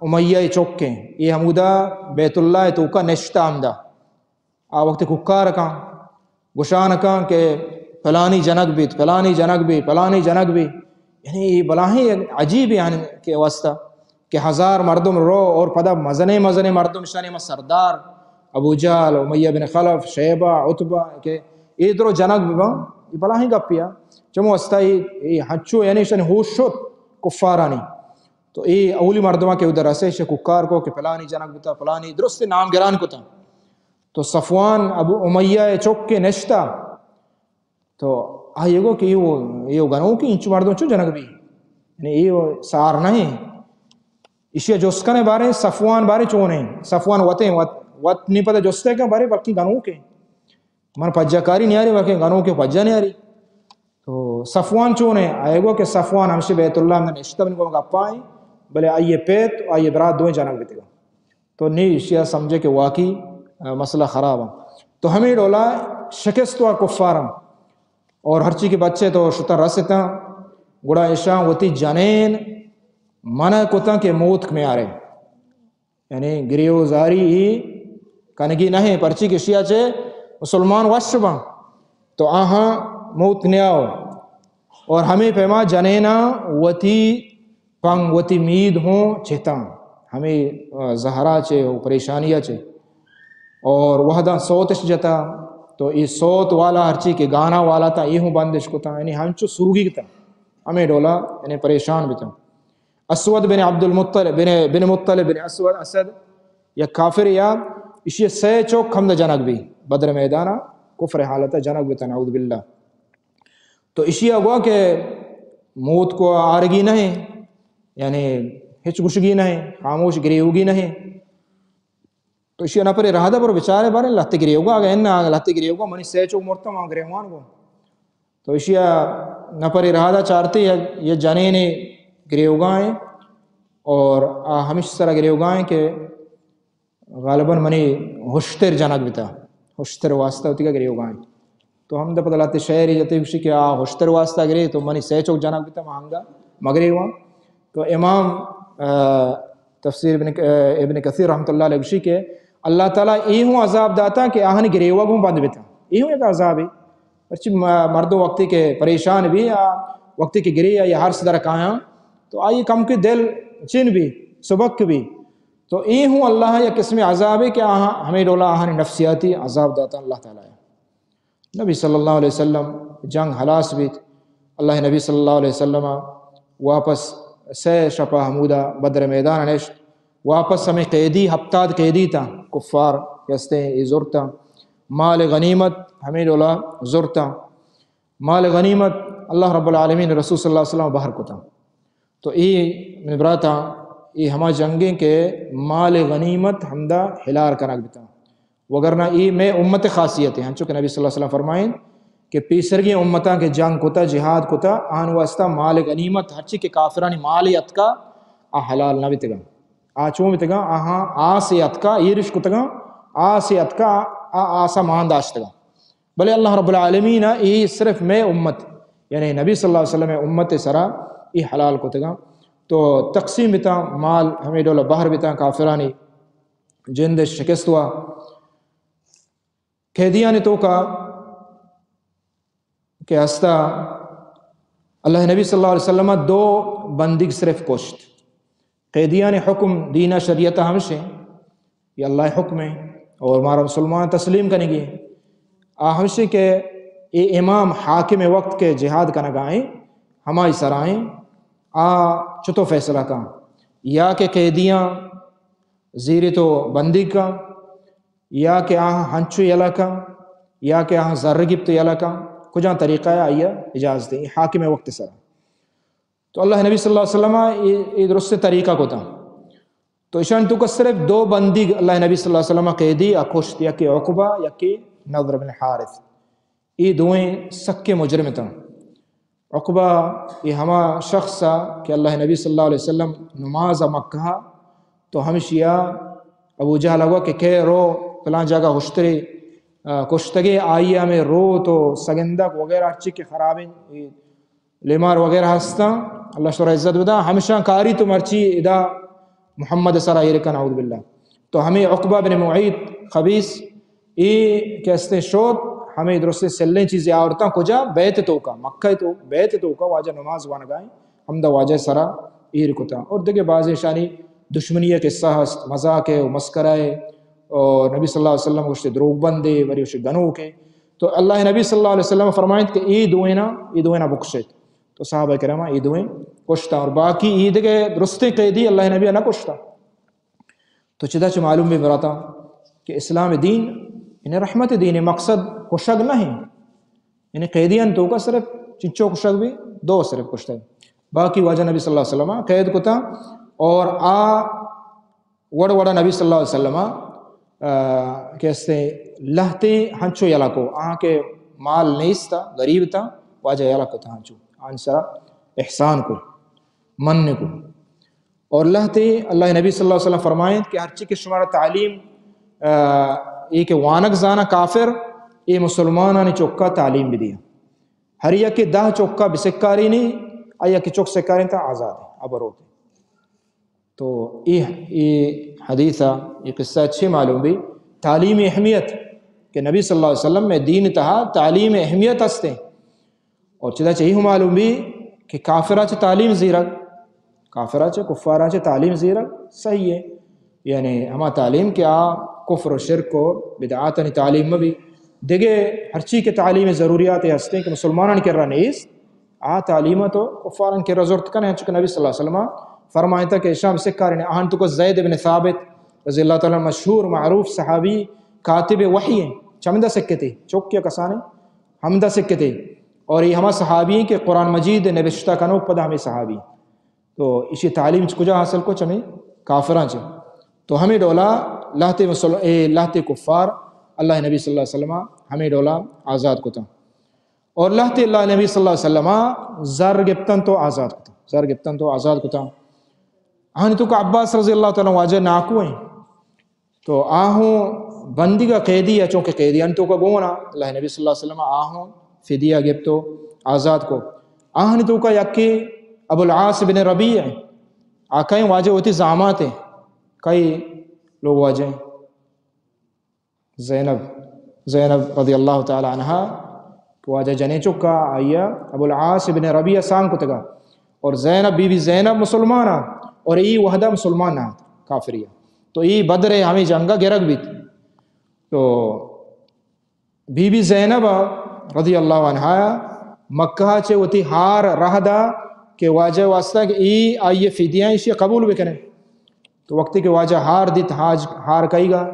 امیہ چکیں، اے ہمودا بیت اللہ توکا نشتہ ہمدا۔ آ وقت ککار کن، گشان کن کہ پلانی جنگ بیت، پلانی جنگ بیت، پلانی جنگ بیت۔ یعنی اے بلاہیں یک عجیب یعنی کہ واسطہ کہ ہزار مردم رو اور پدا مزنے مزنے مردم شانی ہما سردار ابو جہل، امیہ بن خلف، شیبہ، عتبہ کہ اے درو جنگ بباں، اے بلاہیں گپیا۔ چمو واسطہ اے، اے ہنچو یعنی شانی ہوش شت کفارانی۔ تو اے اولی مردماں کہ ادھر رسے، شے ککار کو کہ پلانی جنگ بتا، پلانی درست نام گران کتا۔ تو صفوان ابو امیہ چک کے نشتا۔ تو آئی گو کہ ایو، ایو گنوکیں، انچو مردم چو جنگ بی؟ یعنی ایو سار نہیں۔ اشیا جست کنے بارے صفوان بارے چونے؟ صفوان وتے، وت، وت نی پتہ جستے کن بارے بلکہ گنوکیں۔ من پجا کاری نیاری، بلکہ گنوکیں پجا نیاری۔ تو صفوان چونے؟ آئی گو کہ صفوان ہمشی بیت اللہ ہمدا نشتہ، من گو گپائیں، بلے آئی پیت، آئی برات دوئیں جنگ بیتگا۔ تو نی اشیا سمجھے کہ واقعی، آ، مسئلہ خراب ہے۔ تو ہمیں ڈولا شکست و کفارم اور ہرچی کہ بچے تو شتاں رستاں، گڑا اشاں وتی جنین منع کتاں کہ موتک میارے۔ یعنی گریو زاری ای کنگی نہیں، پرچی کہ اشیا چے مسلمان وش باں، تو آہاں موت نیاؤ۔ اور ہمیں پیما جنینا وتی پنگ، وتی مید ہوں چتاں، ہمیں، آ، زہرا چے و پریشانیا چے۔ اور وہداں سوتش جتا، تو ای سوت والا ہرچی کہ گانا والا تا، ای ہوں بندش کتا، یعنی ہنچو سوگی کتا، ہمیں ڈولا، یعنی پریشان بتا۔ اسود بن عبد المطلب، بن، بن مطلب بن اسود، اسد، یا کافر یا، اشی سہ چوک ہمدا جنگ بی، بدر میدانا کفر حالتا جنگ بتا، نعوذ باللہ۔ تو اشیا گوا کہ موت کو آرگی نہیں، یعنی ہچ گشگی نہیں، خاموش گریوگی نہیں۔ تو اشیا نپرے رہدا برو بچارے بارے لہتے گریوگا، اگہ انا لہتے گریوگا، منی سہ چوک مرتا، ما گریوان گو۔ تو اشیا نپرے رہدا چارتے یا، یا جنینے گریوگائیں اور آ ہمش سرا گریوگائیں کہ غالباً منی ہشتر جنگ بتا، ہشتر واسطہ وتی کا گریوگائیں۔ تو ہمدا پدا لہتے شعرے جتے گوشی کہ آ ہشتر واسطہ گرے، تو منی سہ چوک جنگ بتا، ما ہنگا مگریواں۔ تو امام، آ، تفسیر ابن، آ، ابن کثیر رحمۃ اللہ علیہ گوشی کہ اللہ تعالیٰ ای ہوں عذاب داتا کہ آہانی گریوگ ہوں بند بتا۔ ای ہوں یک عذابے۔ پرچی م-، مردم وقتی کہ پریشان بی، آ، وقتی کہ گری یا ہرس در کایاں، تو آئی کم کہ دل چن بی، سبک بی۔ تو اے ہوں اللہ یک قسم عذابے کہ آہاں ہمیں ڈولا آہانی نفسیاتی عذاب داتا اللہ تعالیٰ۔ نبی صلی اللہ علیہ وسلم جنگ ہلاس بیت۔ اللہ نبی صلی اللہ علیہ وسلم واپس سئے شپ ءَ ہمودا بدر میدان ءَ نشت۔ واپس ہمے قیدی، ہپتاد قیدی تاں کفار کہ ہستیں اے زرتاں۔ مال غنیمت ہمے ڈولا زرتاں۔ مال غنیمت اللہ رب العالمین رسول صلی اللہ علیہ وسلم بہر کتاں۔ تو اے منی براتاں، اے ہما جنگیں کہ مال غنیمت ہمدا ہلار کنگ بتاں۔ وگرنہ اے مئے امت خاصیت ہے، ہنچو کہ نبی صلی اللہ علیہ وسلم فرمائیں کہ پیسرگیں امتاں کہ جنگ کتا، جہاد کتا، آہان واسطہ مال غنیمت، ہرچی کہ کافرانی مال اتکا، آ حلال نہ بتگاں۔ آ چون بتگاں؟ آہاں آسے اتکا، ایرش کتگاں، آسے اتکا، آ آسا مان داشتگاں۔ بلے اللہ رب العالمین ءَ اے صرف مئے امت، یعنی نبی صلی اللہ علیہ وسلم ءِ امت ءِ سرا اے حلال کتگاں۔ تو تقسیم بتاں، مال ہمے ڈول بہر بتاں، کافرانی جند شکست وا۔ قیدیانی توکا کہ ہستا، اللہ نبی صلی اللہ علیہ وسلم دو بندیگ صرف کشت۔ قیدیانی حکم دین شریعت ہمشیں، یہ اللہ حکم ہے اور مارا مسلمان تسلیم کنگی۔ آ ہمشیں کہ اے امام حاکم وقت کے جہاد کنگائیں، ہمائی سرائیں، آ چتو فیصلہ کن؟ یا کہ قیدیاں زیری تو بندیگ کن، یا کہ آہاں ہنچو یلہ کن، یا کہ آہاں زر گپت یلہ کن، کجام طریقہ ہے آئیا اجازت ہے، حاکم وقت سرا۔ تو اللہ نبی صلی اللہ علیہ وسلم اے، اے درست طریقہ کو تھا۔ تو اشان توکا صرف دو بندیگ اللہ نبی صلی اللہ علیہ وسلم قیدی آ کشت، یکی عقبہ، یکی نضر بن حارث۔ اے دوئیں سکے مجرم تھا۔ عقبہ اے ہما شخص آ کہ اللہ نبی صلی اللہ علیہ وسلم نماز آ مکہ، تو ہمشیا ابو جہل گوا کہ کئے رو پلان جاگہ ہشترے، آ، کشتگے، آئی ہمیں رو تو سگندک وغیرہ ہرچی کہ خرابیں، اے لیمار وغیرہ ہستاں، اللہ شرا عزت بدا، ہمشان کاری تو مرچی ادا محمد سرا ایر کن، اعوذ باللہ۔ تو ہمیں عقبہ بن معیط خبیث، اے کہ استیں شوت، ہمیں درستیں سلیں چیزیں آورتاں، کجا؟ بیت توکا، مکہ تو بیت توکا واجہ نماز وانگائیں، ہمدا واجہ سرا ایر کتا۔ اور دگہ بازیں شانی دشمنی قصہ ہست، مذاق ہے و مسکرہ ہے، اور نبی صلی اللہ علیہ وسلم گوشتے دروگ بندے، وری گوشتے گنوکے۔ تو اللہ نبی صلی اللہ علیہ وسلم فرمائیت کہ اے دوینا، اے دوینا بکشت۔ تو صحابہ کرام اے دوئیں کشتا اور باقی اے دگہ درستیں قیدی اللہ نبی نہ کشتا۔ تو چدا چہ معلوم بی براتا کہ اسلام دین یعنی رحمت دین، مقصد کشگ نہ ہیں۔ یعنی قیدیان توکا صرف چنچو کشگ بی، دو صرف کشتگ۔ باقی واجہ نبی صلی اللہ علیہ وسلم قید کتا اور آ وڑ وڑا نبی صلی اللہ علیہ وسلم، آ، کہ استے لہتے ہنچو یلا کو، آں کہ مال نیستا، غریب تا، واجہ یلا کو تا ہنچو، آن سرا احسان کو، من کو۔ اور لہتے اللہ نبی صلی اللہ علیہ وسلم فرمائیں کہ ہرچی کہ شمارا تعلیم، آ، اے کہ وانگ زانا کافر، اے مسلمانانی چکا تعلیم بدیا۔ ہر یکے دہ چکا بسکارینی، آ یکے چک سکارین تا آزاد ہے، ابروتے۔ تو اے، اے حدیث ء اے قصہ چے معلوم بی؟ تعلیم اہمیت کہ نبی صلی اللہ علیہ وسلم میں دین تہا تعلیم اہمیت ہستے۔ اور چدا چہ اے ہم معلوم بی کہ کافرا چہ تعلیم زیرگ، کافرا چہ، کفارا چہ تعلیم زیرگ صحیح ہے۔ یعنی ہما تعلیم کہ آ کفر و شرک و بدعاتانی تعلیم مہ بی۔ دگہ ہرچی کہ تعلیم ضروریات ہستے کہ مسلمانان کرا نیست، آ تعلیم تو کفاران کرا زرت کنے، چونکہ نبی صلی اللہ علیہ وسلم فرمائتا کہ شام سکارین آہن تو کو زید بن ثابت رضی اللہ تعالی عنہ مشہور معروف صحابی کاتب وحی ہیں، چمدہ سکتے، چوکیا کسانے، ہمدہ سکتے۔ اور یہ ہما صحابی ہیں کہ قرآن مجید نبشتہ کنو پدا ہمیں صحابی۔ تو اشی تعلیم چ کجا حاصل کو؟ چمے کافراں چ۔ تو ہمیں ڈولا لہتے مسل-، اے لہتے کفار اللہ نبی صلی اللہ علیہ وسلم ہمیں ڈولا آزاد کتا۔ اور لہتے اللہ نبی صلی اللہ علیہ وسلم زر گپتن تو آزاد کتا۔ زر گپتن تو آزاد کتا۔ ہن تو کہ عباس رضی اللہ تعالی عنہ واجہ ناکو ہیں۔ تو آہوں بندیگا قیدی ء، چونکہ قیدیانی توکا گون ء، اللہ نبی صلی اللہ علیہ وسلم آہوں فدیہ گپت و آزاد کو۔ آہانی توکا یکے ابو العاص بن ربیع ء، آ کئیں واجہ وتی زامات ء، کئی لوگ واجہ ہیں؟ زینب، زینب رضی اللہ تعالی عنہا کہ واجہ جنیں چکا آئی ء ابو العاص بن ربیع سانگ کتگا۔ اور زینب، بی بی زینب مسلمان ء، اور ای وحدہ مسلمان نہ ات، کافری ء۔ تو ای بدر ء ہمیں جنگ ء گرگ بیت۔ تو بی بی زینب رضی اللہ عنہا مکہ چہ وتی ہار رہ دا کہ واجہ واسطہ کہ ای آئی فدیہ ایشی قبول بکنے۔ تو وقتی کہ واجہ ہار دیت، حاج ہار کئیگا،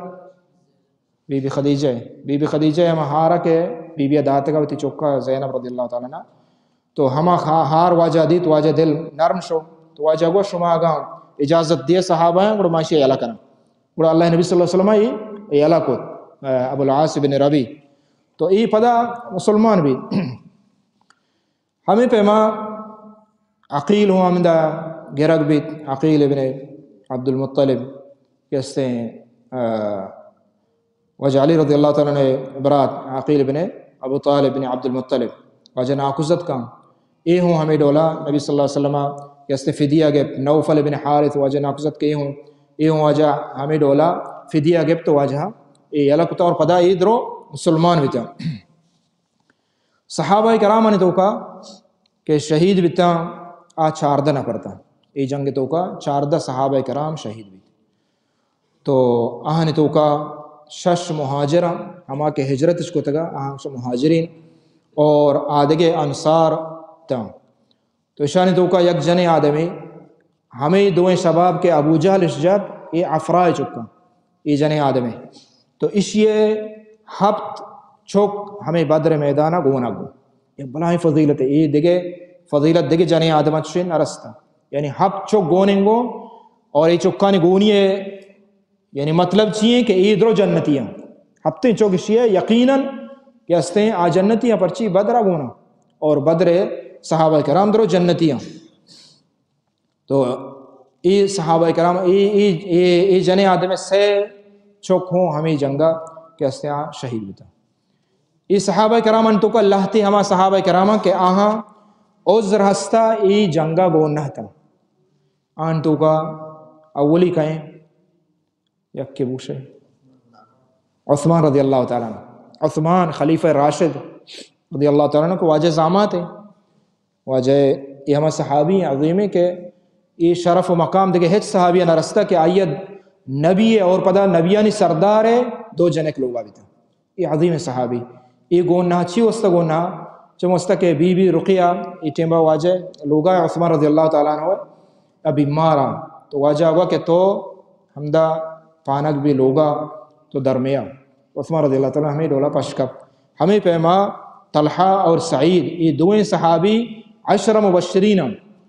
بی بی خدیجہ، بی بی خدیجہ ہما ہارا کہ بی بی داتگا وتی چکا زینب رضی اللہ تعالی عنہ، تو ہما ہا-، ہار واجہ دیت، واجہ دل نرم شو۔ تو واجہ گو شما اگاں اجازت دیے صحابہ ہیں، گڑا ما ایشی یلہ کناں۔ گڑا اللہ نبی صلی اللہ علیہ وسلم ای یلہ کت، ابو العاص بن ربیع۔ تو ای پدا مسلمان بی۔ ہمے پیما عقیل ہوں ہمدا گرگ بیت، عقیل ابن عبد المطلب کہ استیں، آ، واجہ علی رضی اللہ تعالی عنہ برات عقیل ابن ابو طالب بن عبد المطلب، واجہ ناکوزتکاں۔ اے ہوں ہمے ڈولا نبی صلی اللہ علیہ وسلم کہ استیں فدیہ گپت، نوفل ابن حارث واجہ ناکوزتک، اے ہوں، اے ہوں واجہ ہمے ڈولا فدیہ گپت، واجہ اے یلہ کتا اور پدا اے درو مسلمان بیتا۔ صحابہ کرامانی توکا کہ شہید بیتاں، آ چاردہ نفر تاں۔ اے جنگ توکا چاردہ صحابہ کرام شہید بیت۔ تو آہانی توکا شش مہاجر، ہما کہ ہجرتش کتگا، آہاں مہاجرین اور آدگہ انصار تاں۔ تو اشانی توکا یک جنیں آدمے، ہمے دوئیں شباب کہ ابو جہل اش جت، اے افرا چکاں، اے جنیں آدمے۔ تو اشی ہپت چک ہمے بدر میدانا گونا گو۔ اے بلاہیں فضیلت، اے دگہ فضیلت دگہ جنیں آدم چشیں نرستا۔ یعنی ہپت چک گونیں گو اور اے چکانی گونی ہے یعنی مطلب چی ہے کہ اے درو جنتی ہیں۔ ہپتیں چک اشی ہے یقیناً کہ استیں آ جنتی ہیں، پرچی بدرا گونا اور بدر صحابہ کرام درو جنتی ہیں۔ تو اے صحابہ کرام، اے، اے، اے، اے جنیں آدم سے چک ہوں ہمیں جنگا کہ استیں آ شہید بیتا۔ اے صحابہ کرام ان توکا لہتے ہما صحابہ کرام کہ آہاں عذر ہستا اے جنگا گون نہ تا۔ آن توکا اولی کہیں یکے بوشے عثمان رضی اللہ تعالیٰ عنہ۔ عثمان خلیفہ راشد رضی اللہ تعالیٰ عنہ کو واجہ زامات ہیں۔ واجہ اے ہما صحابی عظیم ہے کہ اے شرف و مقام دگہ ہچ صحابی نہ رستا کہ آئی نبی ہے اور پدا نبیانی سردار ہے، دو جنک لوگا بیتا۔ اے عظیم صحابی۔ اے گون نہ چی واسطہ گون نہ؟ چم واسطہ کہ بی بی رقیہ اے ٹیمبا واجہ لوگا عثمان رضی اللہ تعالیٰ عنہ ء بیمار آں۔ تو واجہ گوا کہ تو ہمدا پانگ بی لوگا تو درمیا۔ عثمان رضی اللہ تعالیٰ عنہ ہمیں ڈولا پش کپ۔ ہمیں پیما طلحہ اور سعید، اے دوئیں صحابی عشر مبشرین ہیں۔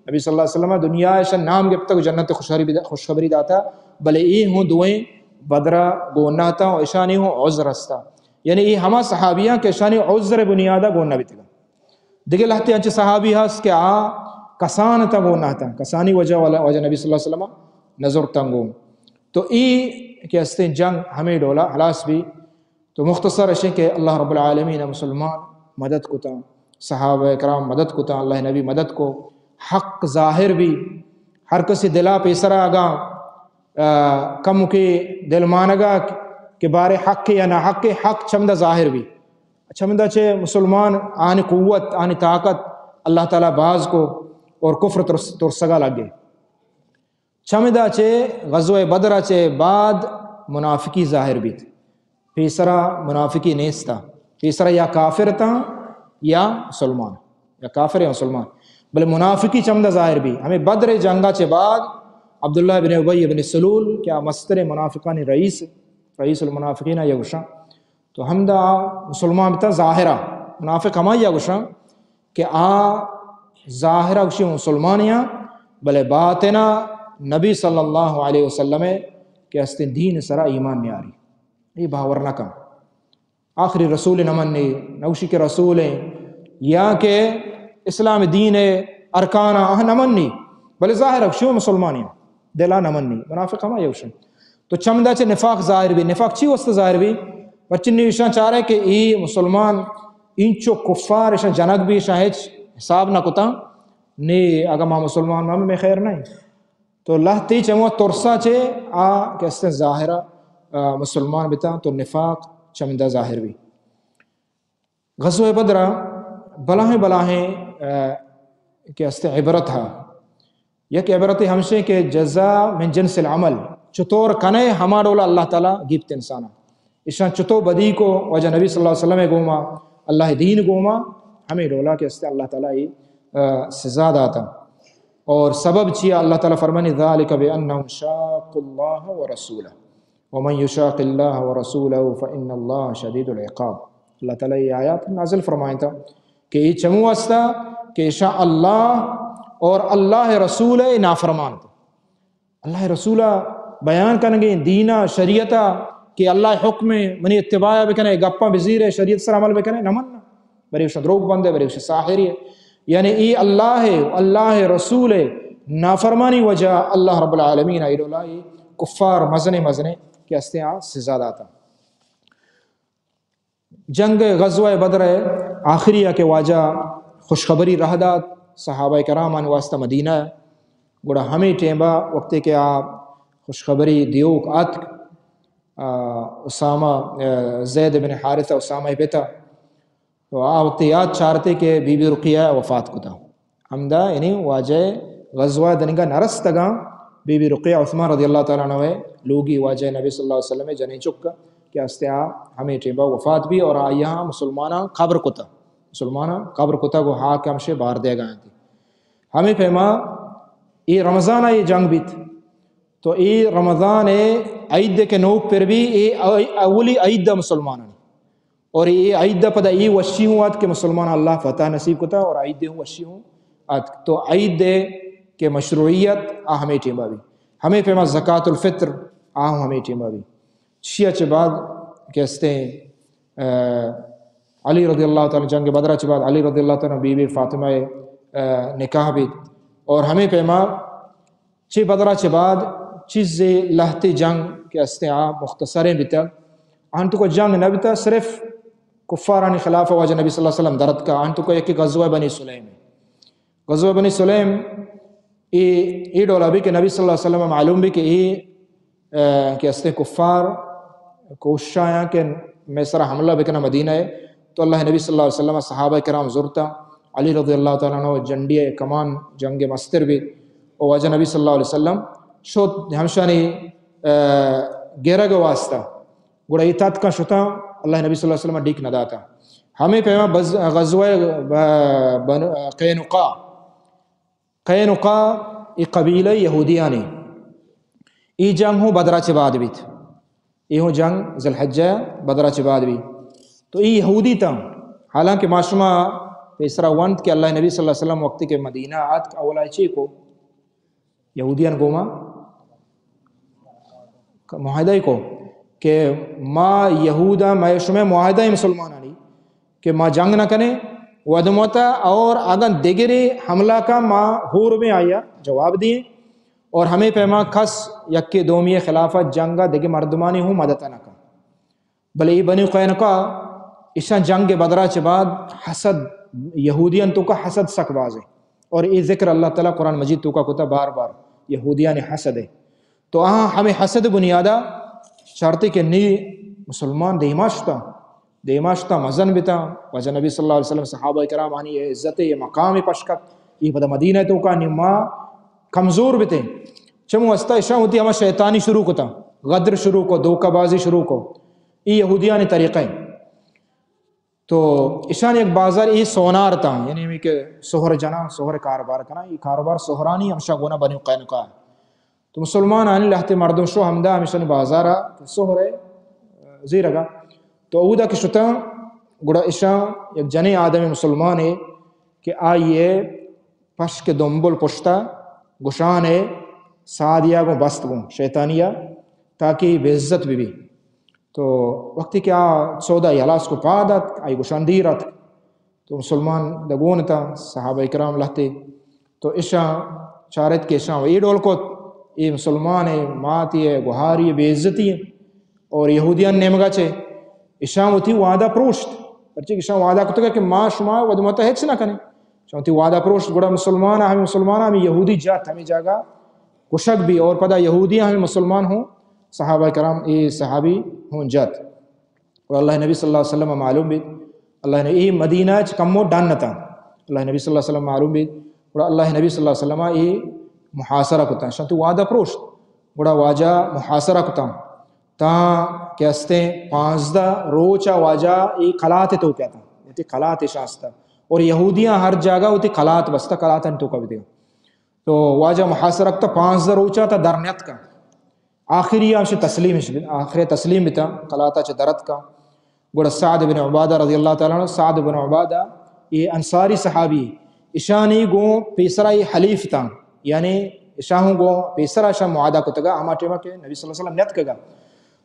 نبی صلی اللہ علیہ وسلم دنیا ایشا نام گپتا کہ جنت خوشخبری، خوشخبری داتا، بلے اے ہوں دوئیں بدرا گون نہ تا اور اشانی ہوں عذر ہستا۔ یعنی اے ہما صحابیاں کہ اشانی عذر بنیادا گون نہ بیتگا۔ دگہ لہتے انچہ صحابی ہست کہ آ کسان تا گون نہ تا، کسانی وجہ والا، وجہ نبی صلی اللہ علیہ وسلم نظر تنگو۔ تو اے کہ استیں جنگ ہمیں ڈولا ہلاس بی۔ تو مختصر اشیں کہ اللہ رب العالمین مسلمان مدد کتا، صحابہ کرام مدد کتا، اللہ نبی مدد کو، حق ظاہر بی، ہر کسی دلا پیسرا اگاں آ، کمکے دلمانگا کہ بارے حق یا نہ حق، حق چمدا ظاہر بی۔ چمدا چہ مسلمان آنی قوت، آنی طاقت اللہ تعالیٰ باز کو اور کفر ترس-، ترسگا لگے۔ چمدا چہ غزوہ بدر چہ بعد منافقی ظاہر بیت۔ پیسرا منافقی نیستا۔ پیسرا یا کافر تاں یا مسلمان، یا کافر یا مسلمان۔ بلے منافقی چمدا ظاہر بی۔ ہمیں بدر جنگا چہ بعد عبداللہ بن ابی بن سلول کہ آ مستر منافقانی رئیس، رئیس المنافقین یا گوشاں، تو ہمدا مسلمان بتا ظاہرا۔ منافق ہمائی یا گوشاں کہ آ ظاہرا گوشی مسلمان یا، بلے باطنا نبی صلی اللہ علیہ وسلم کہ استیں دین سرا ایمان نیاری۔ اے باور نہ کن۔ آخری رسول نہ منی، نہ گوشی کہ رسول ہیں، یا کہ اسلام دین ہے، ارکان آہ نہ منی، بلے ظاہر ہے شو مسلمان ہیں، دلا نہ منی، منافق ہما یوشن۔ تو چمدا چہ نفاق ظاہر بی، نفاق چی واسطہ ظاہر بی؟ پرچہ نی ایشاں چارے کہ اے مسلمان، اینچو کفار ایشاں جنگ بی، ایشاں ہچ حساب نہ کتاں، نی اگاں ما مسلمان ما میں خیر نہیں۔ تو لہتے چمو ترسا چہ آ کہ استیں ظاہرا، آ، مسلمان بتاں تو نفاق چمدا ظاہر بی۔ غزوہ بدرا بلاہیں بلاہیں، آ، کہ استیں عبرت ہا۔ یک عبرت ہمشیں کہ جزا من جنس العمل، چطور کنے ہما ڈولا اللہ تعالیٰ گیپت انسانا۔ اشاں چطو بدی کو وجہ نبی صلی اللہ علیہ وسلم گوما، اللہ دین گوما، ہمیں ڈولا کہ استیں اللہ تعالیٰ ای، آ، سزا داتا۔ اور سبب چیا؟ اللہ تعالی فرمانی: ذلك بأنهم شاقوا الله ورسوله ومن يشاق الله ورسوله فإن الله شديد العقاب. اللہ تعالی یہ آیات نازل فرمائیں تھا کہ یہ چمو واسطہ کہ ایشاں اللہ اور اللہ رسول نافرمان تھا. اللہ رسول بیان کنگیں دینا، شریعتا کہ اللہ حکم منی اتباع بکنے، گپاں بزیرے، شریعت سر عمل بکنے، نہ مننا. برے ایشاں دروگ بندے، برے ایشاں ساحرے. یعنی ای اللہ ہے، اللہ رسول ہے، نافرمانی وجہ اللہ رب العالمین ای ڈولا ای کفار مزنے مزنے کہ ہستے آ سزا داتا. جنگ غزوہ بدر آخری کہ واجہ خوشخبری رہ دات صحابہ کرام آن واسطہ مدینہ. گڑا ہمیں ٹیمبا وقتے کہ آ خوشخبری دیوک آتک، آ، اسامہ، آ، زید بن حارثہ اسامہ پتا، تو آ وقت یات چارتے کہ بی بی رقیہ وفات کتا. ہمدا یعنی واجہ غزوہ دنگا نرستگاں، بی بی رقیہ عثمان رضی اللہ تعالی عنہ لوگی واجہ نبی صلی اللہ علیہ وسلم جنین چکا کہ ہستے آ ہمیں ٹیمبا وفات بھی اور آیا مسلماناں قبر کتا، مسلماناں قبر کتا گو ہاک ہمشے بار دے گا انتی. ہمیں پیما اے رمضان آ یہ جنگ بیت، تو اے رمضان عید کے نوک پر بھی اے اولی عید مسلمانانی. اور اے عید پدا اے وشی ہوں آت کہ مسلمان اللہ فتح نصیب کتا اور عید ہوں وشی ہوں آت. تو عید کے مشروعیت آ ہمیں ٹیمبا بھی، ہمیں پیما زکوۃ الفطر آ ہوں ہمیں ٹیمبا بھی. شیعہ چے بعد کہ ہستے، آ، علی رضی اللہ تعالی، جنگ بدرہ چے بعد علی رضی اللہ تعالی بی بی فاطمہ، آ، نکاح بھی. اور ہمیں پیما چہ بدرا چہ بعد چیزے لہتے جنگ کہ استیں آ مختصریں بیتگ. آن تو کو جنگ نہ بیتا، صرف کفارانی خلاف واجہ نبی صلی اللہ علیہ وسلم درد کا. آن تو کو یک غزوہ بنی سلیم. غزوہ بنی سلیم اے، اے ڈولا بھی کہ نبی صلی اللہ علیہ وسلم معلوم بھی کہ اے، آ، کہ استیں کفار کوشش آیاں کہ میں سرا حملہ بکنا مدینہ ہے. تو اللہ نبی صلی اللہ علیہ وسلم صحابہ کرام زرتا، علی رضی اللہ تعالی عنہ جنڈی کمان جنگ مستر بھی، و واجہ نبی صلی اللہ علیہ وسلم شد ہمشانی، آ، گرگ واسطہ. گڑا یہ تاتکا شتا، اللہ نبی صلی اللہ علیہ وسلم ڈیک نہ داتا. ہمیں پیما بز-، غزوہ ب-، بن-، قینقاع، قینقاع ای قبیلہ یہودیانی. ای جنگ ہوں بدرا چہ بعد بیت. ای ہوں جنگ ذی الحجہ بدرا چہ بعد بیت. تو ای یہودی تا، حالانکہ ما شما پیسرا ونت کہ اللہ نبی صلی اللہ علیہ وسلم وقتی کہ مدینہ آتک اولا چی کو؟ یہودیان گوما معاہدہ کو کہ ما یہودا، ما شما معاہدہ مسلمانانی کہ ما جنگ نہ کنیں، ودموتا اور اگن دگرے حملہ کا ما ہور میں آیا جواب دیے، اور ہمیں پیما کس یکے دومی خلافت جنگا دگہ مردمانی ہوں مدد نہ کن. بلے ای بنی قینقاع اشاں جنگ بدرا چہ بعد حسد، یہودیان تو کا حسد سک بازے، اور ای ذکر اللہ تعالی قرآن مجید تو کا کتا بار بار، یہودیان حسد ہے. تو آہاں ہمیں حسد بنیادا چارتے کہ نی مسلمان دیما شتا، دیما شتا مزن بتا، واجہ نبی صلی اللہ علیہ وسلم صحابہ کرام آنی یہ عزت یہ مقام پشکت، یہ پدا مدینہ تو کا نی ما کمزور بتے. چمو استا اشاں ہوتی ہما شیطانی شروع کتا، غدر شروع کو، دھوکہ بازی شروع کو، یہ یہودیانی طریقہ ہے. تو اشان یک بازار ای سونار تا، یعنی ہمیں کہ سہر جنا، سہر کاروبار کنا، یہ کاروبار سہرانی ہمشا گونا بنی قینقاع. تو مسلمان آنی لہتے مردم شو ہمدا ہمشان بازارا سہر زیرگا. تو اودا کہ شتا گڑا اشان یک جنے آدم مسلمانے کہ آئیے پشک دمبل پشتا گشانے سادیا گوں بست گوں شیطانیا تاکہ بے عزت بی بی. تو وقتی کہ آ سودا ہلاس کو پاد ات، آئی گشان دیر ات. تو مسلمان دگون تا، صحابہ کرام لہتے. تو اشاں چارت کہ اشاں و اے ڈول کت، اے مسلمان ہے، ماتی ہے، گوہاری ہے، بے عزتی ہے. اور یہودیان نیمگا چے اشاں وتی وعدہ پروشت، پرچے کہ اشاں وعدہ کتگا کہ ما شما ودمتا ہچ نہ کنے. اشاں وتی وعدہ پروشت، گڑا مسلمان، ہمیں مسلمان، ہمیں یہودی جات ہمیں جاگا کشگ بھی، اور پدا یہودی ہمیں مسلمان ہوں، صحابہ کرام، اے صحابی ہوں جات. اور اللہ نبی صلی اللہ علیہ وسلم معلوم بیت، اللہ نے اے مدینہ چ کمو ڈن نتا. اللہ نبی صلی اللہ علیہ وسلم معلوم بیت، اور اللہ نبی صلی اللہ علیہ وسلم اے محاصرہ کتا، شان تو وعدہ پروشت، گڑا واجہ محاصرہ کتا. تا کہ استیں پانزدہ روچا واجہ اے قلات تو کیا تا، اے قلات شاستا. اور یہودیاں ہر جاگہ ہوتی قلات بستا، قلات ان تو کا بھی دیا. تو واجہ محاصرہ کتا، پانزدہ روچا تا در نیتکا۔ آخری ہمش تسلیم، آخری تسلیم بتا، قلات چہ درتکا۔ گڑا سعد بن عبادہ رضی اللہ تعالی عنہ، سعد بن عبادہ، یہ انصاری صحابی، اشانی گوں پیسرا یہ حلیف تا، یعنی اشاہوں گوں پیسرا اشان معاہدہ کتگا، ہما ٹیما کہ نبی صلی اللہ علیہ وسلم نیتکگا۔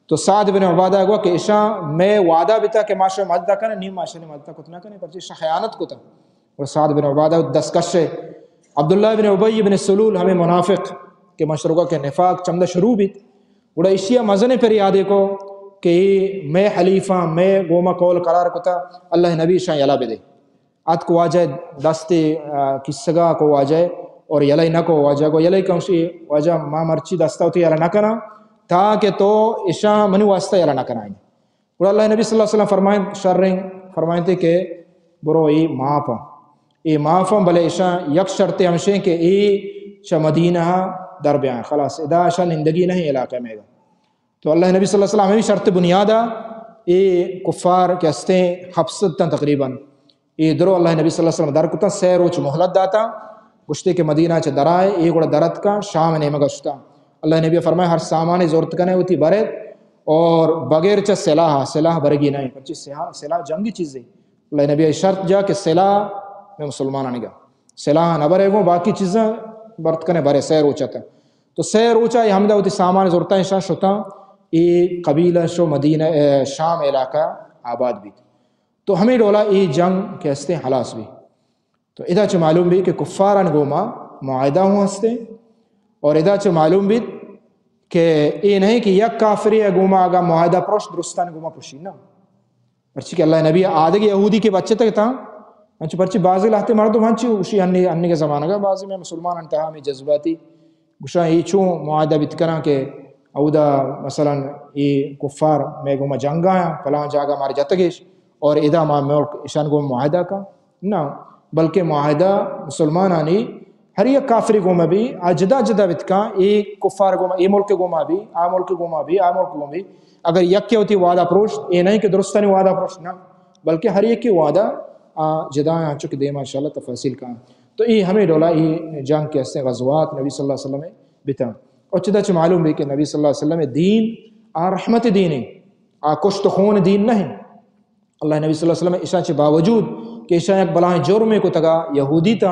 تو سعد بن عبادہ گوا کہ اشان میں وعدہ بتا کہ ما شما مدد کنیں، نی ما اشانی مدد کت نہ کنیں، پرچہ اشان خیانت کتا۔ اور سعد بن عبادہ دستکش ہے۔ عبداللہ بن ابی بن سلول، ہمیں منافق کہ مشرقہ کے نفاق چمدہ شروع بیت، گڑا اشیا مزن پر یادے کو کہ اے میں حلیفاں، میں گوما قول قرار کتا، اللہ نبی اشان یلا بدے۔ اتک واجہ دست، آ، کسگا کو واجہ اور یلئی نہ کو، واجہ کو یلئی کمشی، واجہ ما مرچی دستا ہوتی یلا نہ کنا، تاکہ تو اشان منی واسطہ یلا نہ کنائیں۔ گڑا اللہ نبی صلی اللہ علیہ وسلم فرمائیں، شریں فرمائیں تے کہ برو اے معاف ایں، اے معاف ایں، بلے اشان یک شرط ہمشیں کہ اے چہ مدینہ در بیاں، خلاص ادا اشان نندگی نہیں علاقہ میں گا۔ تو اللہ نبی صلی اللہ علیہ وسلم ہمیں شرط بنیادا اے کفار کہ ہستیں ہپت سد تن تقریباً، اے درو اللہ نبی صلی اللہ علیہ وسلم در کتا، سے روچ مہلت داتا، گشتے کہ مدینہ چہ درائے، اے گڑا درتکا، شام نیمگا شتا۔ اللہ نبی فرمائے، ہر سامان زورت کنے ہوتی برت، اور بغیر چہ سلاح، سلاح برگی نہیں، پرچی سلاح، سلاح جنگی چیزے۔ اللہ نبی شرط جا کہ سلاح میں مسلمانانی گا، سلاح نہ برے گو، باقی چیزاں برت کنے برے، سے روچا تا۔ تو سے روچا یہ ہمدا ہوتی سامان زورتا، اشان شتا، اے قبیلہ شو مدینہ، اے، شام علاقہ آباد بیت۔ تو ہمیں ڈولا اے جنگ کہ ہستے ہلاس بی۔ تو ادا چہ معلوم بی کہ کفاران گوما معاہدہ ہوں ہستے، اور ادا چہ معلوم بی کہ اے نہیں کہ یک کافری گوما اگا معاہدہ پروش، درستان گوما پروشی نہ۔ پرچی کہ اللہ نبی آدگہ یہودی کے بچے تک تا، انچو پرچی بعضی لہتے مردم ہنچی اشی ہنی، ہنی کے زمانہ گا بعضی میں مسلمان انتہا میں جذباتی گوشاں، اے چون معاہدہ بیت کناں کہ اودا مثلاً اے کفار مئے گوما جنگا آں، پلان جاگہ مارا جتگش اور ادا ما ملک اشان گوما معاہدہ کاں؟ نہ، بلکہ معاہدہ مسلمانانی ہر یک کافری گوما بی، آ جدا جدا بیت کاں، اے کفار گوما، اے ملک گوما بی، آ ملک گوما بی، آ ملک گوما بی۔ اگر یکے ہوتی وعدہ پروشت، اے نہیں کہ درستانی وعدہ پروشت، نہ، بلکہ ہر یکے وعدہ، آ، جدا ہیں، چونکہ دیما انشاءاللہ تفاصیل کاں۔ تو اے ہمیں ڈولا اے جنگ کے ہستے غزوات نبی صلی اللہ علیہ وسلم بیتا۔ اور چدا چہ معلوم بی کہ نبی صلی اللہ علیہ وسلم دین آ رحمت دین ہے، آ کشت خون دین نہیں۔ اللہ نبی صلی اللہ علیہ وسلم اشان چہ باوجود کہ اشان یک بلاہیں جرمے کتگا، یہودی تا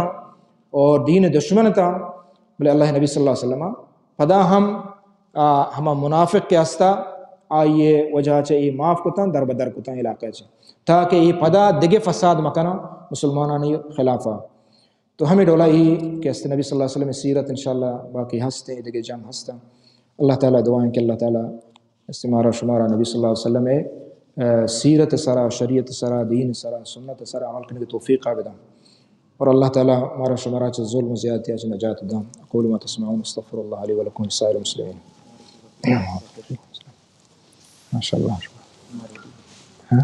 اور دین دشمن تا، بلے اللہ نبی صلی اللہ علیہ وسلم پدا ہم، آ، ہما منافق کے ہستا، آئیے وجہ چہ اے معاف کتاں، در بدر کتاں علاقہ چہ، تاکہ اے پدا دگہ فساد مکناں مسلمانانی خلافا۔ تو ہمیں ڈولا اے کہ است نبی صلی اللہ علیہ وسلم سیرت انشاءاللہ باقی ہستے، دگہ جنگ ہستا۔ اللہ تعالی دعائیں کہ اللہ تعالی است مارا شمارا نبی صلی اللہ علیہ وسلم، آ، سیرت سرا، شریعت سرا، دین سرا، سنت سرا عمل کرنے کی توفیق بداں۔ اور اللہ تعالی مارا شمارا چہ ظلم و زیادتی چہ نجات داں۔ اقول ما تسمعون، استغفر اللہ لی ولکم ولسائر المسلمین۔ ماشاءاللہ۔ ہاں؟